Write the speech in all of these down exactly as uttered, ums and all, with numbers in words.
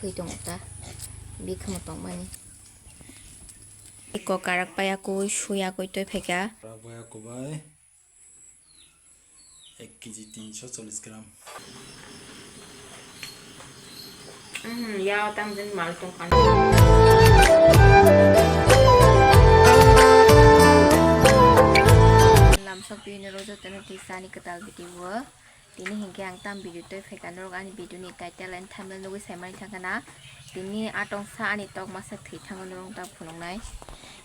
Kwi tongo ta, bikhamo tongmani. Iko karak paya kwi suya kwi twi phaikha. Karak paya kubai ek kg tinsho chollish gram. Mhm, ya, tam jani mal tongkha. Lamsok bini rojo teno tisa ni kwtal video. Tini hinkhe ang tam video twi phaikha, norok ani video ni title and thumbnail nugwi saimani thangkha na. Tini atongsa ani tok masa thwi thango norok ta phunuknai.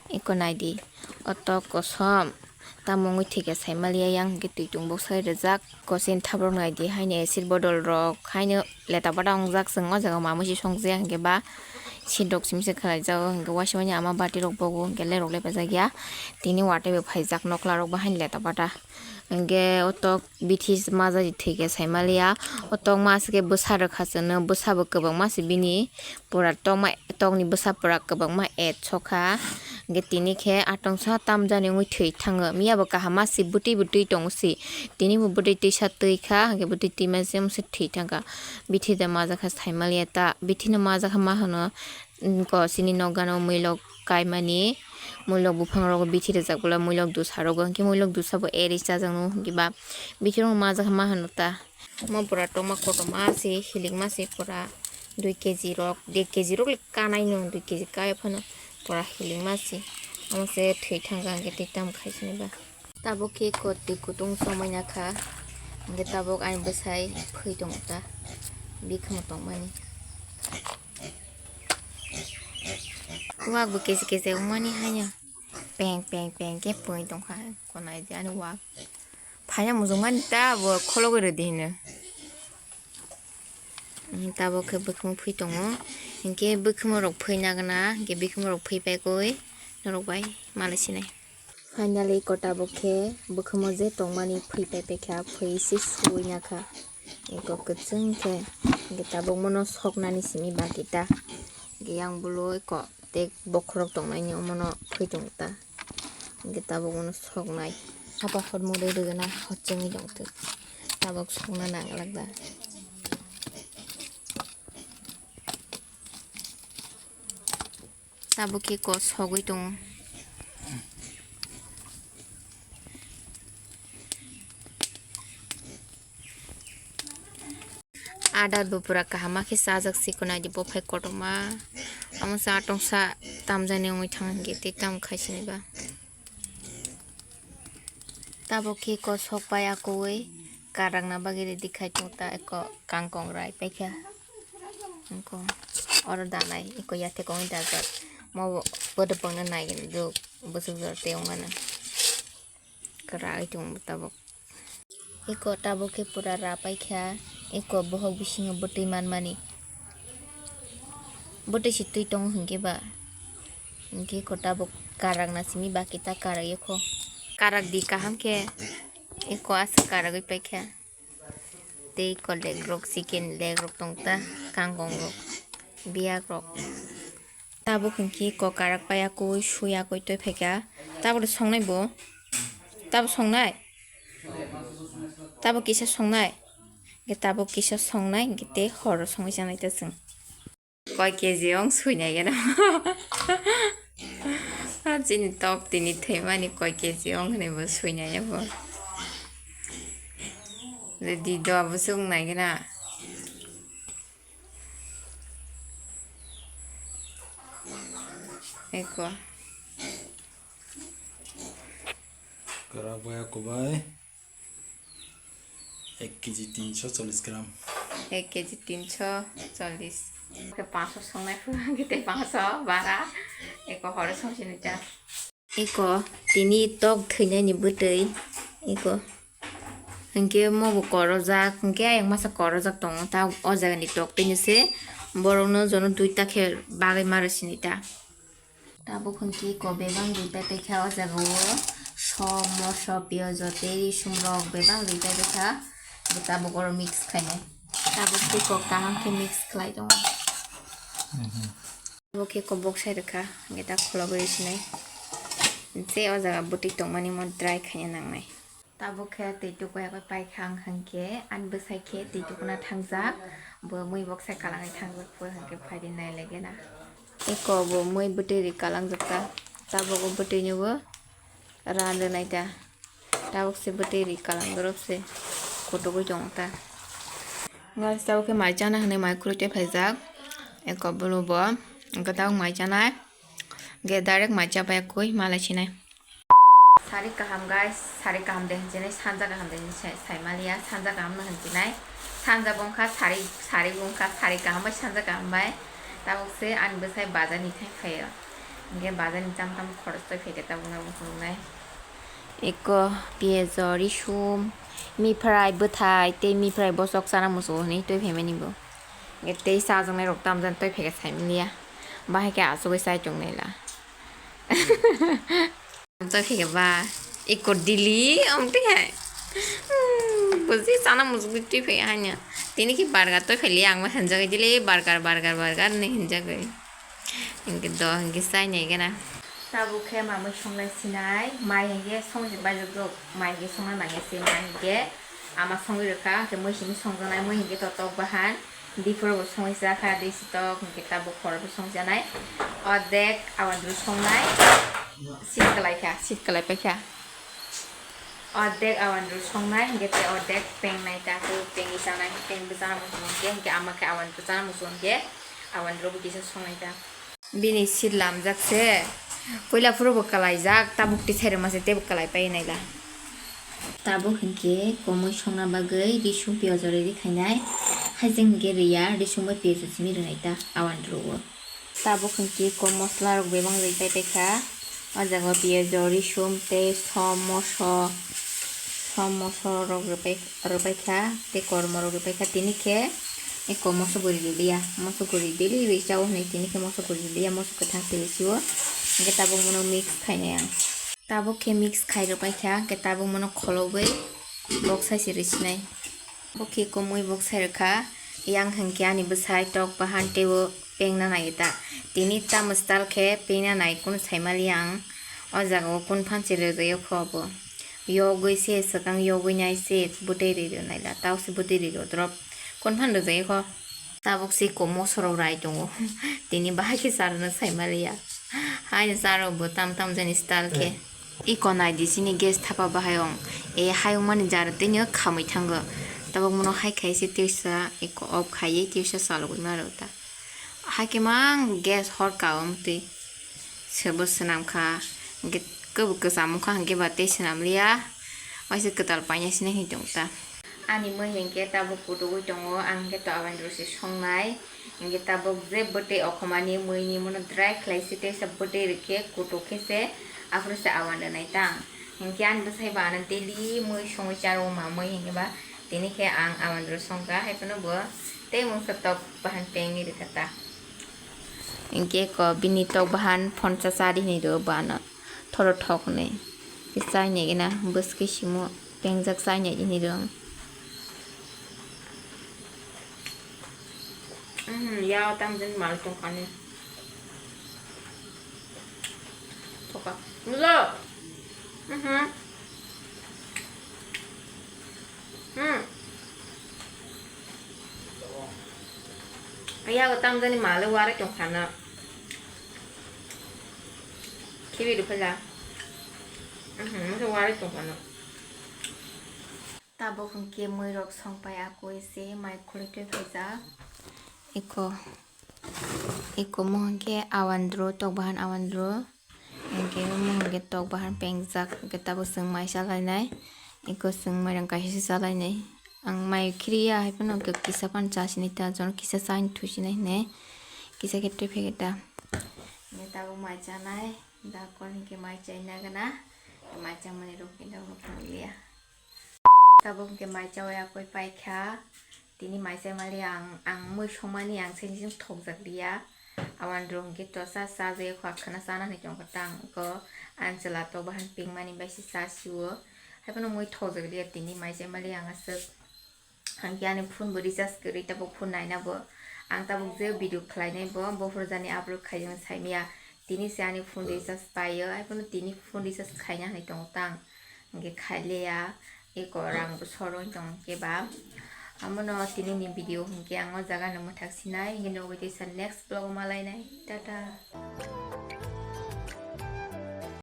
Iko naidi, o tok kosom tamo wngwi thwikha saimaliya, yang hinkhe twitung boksa rijak. Kosin thabrok naidi, haino acid bodol rok, haino leta bata wngjak, chwng o jaga mamui se songjakya hinkhe ba sin rok simi se khlaijak, hinkhe waisa manya ama bati rok bogo hinkhe lerok lepajak ya. Tini watwi bo phaijak nokla rok bo haino leta bata. Hinkhe o tok bithi majaji thwikhe saimaliya. O tok ma se khe bwsa rwkha chwngno, bwsa bo kwbangma se bini pura tokma, tokni bwsa pura kwbangma et sokha. Hinkhe tini khe atongsa tamjani wngwi thwi thango. Miya bo kaham ma se bwtwi bwtwi tongo se. Tini bo bwtwi twisa twi kha, hinkhe bwtwi twi ma se thwi thangkha. Bithi da majakha saimaliya ta. Bithi no majakha ma hwno. Ko chini nokgano muilok kaimani, muilok buphang rogo bithi rijak bwla muilok dusa rogo, hinkhe muilok dusa bo eri chajakno, hinkhe ba bithi rok majakha ma hwno ta. Mo pura tongma kotorma se, hilikma se pura dui kg rok, dui kg rok le kanai no, dui kg kaya phano pura hilikma se. Omo se thwi thangkha, hinkhe tei tamo khaisani ba. Tabuk khe kotwi kutung somai nakha, hinkhe tabuk ani bwsai phwi tongo ta, bikhamo tongmani. Wak bo kesi kesi wngmani haino peng peng peng khe pungwi tongkha, konai de ani wak. Phaiya mujungmani ta bo khologwi rwdi hino. Tabuk khe bwkhwmo phwi tongo, hinkhe bwkhwmo rok phwi nagwna, hinkhe bwkhwmo rok phwi pai koi norok bai malai sinai. Finally, iko tabuk khe bwkhwmo je tongmani phwi pai paikha, phwi se suwi nakha. Iko kwchwng khe, hinkhe tabuk mono soknani simi baki ta. Hinkhe yang bwlwi iko tei bokhorok tongnaini omono phwi tongo ta. Hinkhe tabuk mono soknai. Hapa hor mudui rwgwna hor chengwi tongtwk. Tabuk sokna nanglak da. Tabuk khe kosogwi tongo. Ada bo pura kaham ma khe chajak, chikon naidi bophai kotorma. Omo se atongsa tamjani wngwi thang hinkhe tei tamo khaisini ba. Tabuk khe kosok pai akoi karakna bagwi ready khai tongo ta, eko kangkong rai paikha. Eko oro danai, eko yathekongni dajak. Mo bo bwdwpangno naigwna duk, bwswk jora tei wngmano. Kwrak tongo tabuk. Eko tabuk khe pura ra paikha, eko bohok bisingo bwtwi manmani. Bwtwi se twi tongo hinkhe ba. Hinkhe eko tabuk karakna simi baki ta karak yekho. Karak di kaham khe, eko aswk karak wi paikha. Tei eko leg rok, chicken leg rok tong ta, kangkong rok, biyak rok. Tabuk hinkhe eko karak pai akoi, sui akoi toi phaikha. Tabuk de songnai bo. Tabuk songnai. Tabuk kisa songnai. Hinkhe tabuk kisa songnai, hinkhe tei horo songwi chanai ta chwng. Koi K G wng sui nai gana. Chini tok tini thwimani koi K G wng hwnwi bo sui nai bo. Di do abo se wng nai gana. Eko. Kwrak bai kubai ek kg tinsho chollish gram. Ek kg tinsho chollish. Ke pangsho songnai phu, ke te pangsho bara. Eko horo songsi ni ta. Eko tini tok thwinani bwtwi. Eko. Hinkhe mo bo korojak, hinkhe ayang masa korojak tongo. Ta o jaga ni tok tini se borok no jono duita khe bagwi maro sini ta. Tabuk hinkhe eko bebak rwi pai paikha o jaga o som, moso, piyaj tei risum rok bebak rwi pai paikha. Bo tabuk oro mix khainai. Tabuk tei kok kaham khe mix khlai tongo. Abo khe eko boksai rwkha, hinkhe ta kholobwi rw sinai. Je o jaga bwtwi tongmani mo dry khaina nangnai. Tabuk khe twi tukui bai paikha ang hinkhe ani bwsai khe twi tukuna thangjak, bo mui boksa kalangwi thangjak bo hinkhe phaidi nai lege na. Eko bo mui bwtwi ri kalangjak ta, tabuk o bwtwi no bo ran rwnai ta, tabuk se bwtwi ri kalang dorop se kutugui tongo ta. Guys, tabuk khe mai chana hinwi mai khurui tei phaijak, eko bulu bo hinkhe tabuk mai chanai, hinkhe direct mai chabai koi malai sinai. Sari kaham guys, sari kaham de hinjinai, sanja kaham de hinjinai, sai maliya, sanja kaham no hinjinai, sanja bongkha sari, sari bongkha sari kaham bai, sanja kaham bai, tabuk se ani bwsai bazar ni thai phaio, hinkhe bazar ni cham tam khoros tei phaikhe tabuk no phunuknai. Eko piyaj, risum, miprai bwthai tei miprai bosok chana muchungo hinwi twi phaimani bo, hinkhe tei chajaknai rok tamjani twi phaikhe sai maliya, bahai khe achugwi chai tongnai la. Amtoi khe ba eko dili amtwi hai. Hmm, buji chana muchungwi twi phai hanya. Tini ki burger toi phai liya ang ma hinjagwi dili burger, burger, burger ni hinjagwi. Hinkhe do hinkhe chai nai gana. Tabuk khe mamui songlai sinai, mai hinkhe songwi baijak do, mai hinkhe songna nangya se, mai hinkhe ama songwi rwkha, hinkhe mui simi songjaknai, mui hinkhe to tok bahan. Biphuru bo songwi cha kha, dei sitok, hinkhe tabuk hor bo songjanai. Ordek awandru songnai. Sit kalai kha, sit kalai pai kha. Ordek awandru songnai, hinkhe tei ordek pengnai ta, tei pengwi chanai, pengwi chana muchung hinkhe, hinkhe ama khe awandru chana muchung hinkhe, awandru bo kisa songnai ta. Bini sit lamjak se, puila phuru bo kalaijak, tabuk tisai rwma se teibo kalai pai naila. Tabuk hinkhe komui songna bagwi risum piyaj rwi khainai, haising hinkhe rwya, risum bai piyaj simi rwnai ta awandru o. Tabuk hinkhe kom mosola rok bebak rwi pai paikha, o jaga o piyaj, risum tei som, moso, som, moso rok rwpai, rwpaikha tei kormo rok rwpaikha, tini khe eko moso guri rwliya, moso guri daily rwi chao hinwi tini khe moso guri rwliya, moso kwthang se rwi sio, hinkhe tabuk mono mix khainai ang. Tabuk khe mix khai rwpaikha, hinkhe tabuk mono kholobwi bok sai se rwi sinai. Bo khe komui bok sai rwkha, yang hinkhe ani bwsai tok bahan teibo pengna nai ta. Tini tamo style khe pengna nai kunu sai maliya ang. O jaga o kunu phan se rwjak kho bo. Yogwi se swkang yogwi nai se bwtwi ri rw nai la. Tao se bwtwi ri rw drop. Kunu phan rwjak kho. Tabuk se kom moso rok rai tongo. Tini bahai khe cha rwna sai maliya. Haino cha rw bo tam tam jani style khe. Iko nai di chini gas thapa bahai ong. E hayung mani jar tei no khamwi thango. Tabuk mono hai khai se tei sa iko off khai ye tei sa chalogwi ma rw ta. Haikhe mang gas hor ka o mwtwi. Sebo swnam kha, hinkhe kwbwi kwcham wngkha hinkhe ba tei swnam liya, waisa kwtal paina sinai hinwi tongo ta. Ani mui hinkhe tabuk kutugwi tongo, ang hinkhe to abani rw se songnai, hinkhe tabuk je bwtwi okhomani muini mono dry khlai se teisa bwtwi rwkhe kutuk khe se aphuru se awan rwnai ta ang. Hinkhe ani bwsai ba ano daily mui songwi charo ma mui hinkhe ba tini khe ang awan rw songkha, haiphano bo tei mungsa tok bahan pengwi rwkha ta. Hinkhe ko bini tok bahan phone cha cha di hinwi rw bo ano thoro thok hinwi. Tei chai nai gana bwskhe simo pengjak chai nai hinwi rw. Mhm, ya tang jani mal tong kani. Toka. Mulo. Mhm. Hmm. Yago tamjani male wari tongkhana. Khibi ruphaila. Mhm, masa wari tongkhana. Tabuk hwnkhe muirok songpai akui se mai khulitwi phaijak. Eko, eko mo hwnkhe awandru, tokbahan awandru. Hwnkhe omo hwnkhe tok bahan pengjak, hwnkhe tabuk chwng mai chalainai. Eko chwng mairang kaisa se chalainai. Ang mai khiriya hai phano hwnkhe kisa phano chasinai ta, jono kisa chaini thusinai hinwi kisa khe twi phai khe ta. Hwnkhe tabuk mai chanai, dakor hwnkhe mai chaina gana, mai chamani rok khe tabuk phunukliya. Tabuk hwnkhe mai chawi akoi paikha. Tini mai chai mali ang, ang mui songmani ang se jin thokjak liya. Awan rong khe tosa cha je khwa khana chana hinwi tongkha tang ko ang chwla tok bahan pingmani bai se cha siwo. Haiphano mui thokjak liya tini mai chai mali ang aswk. Ang khe ani phone bo recharge kwrwi tabuk phone naina bo. Ang tabuk je video khlainai bo, bo phuru jani upload khaijak saimaya. Tini se ani phone recharge paio, haiphano tini phone recharge khaina hinwi tongo tang. hwnkhe khailiya, eko rang bo soro wng tong khe ba. Amono tini ni video hwnkhe ang o jaga no mwthak sinai, hwnkhe nugwi teisa next vlog o malainai. Tata.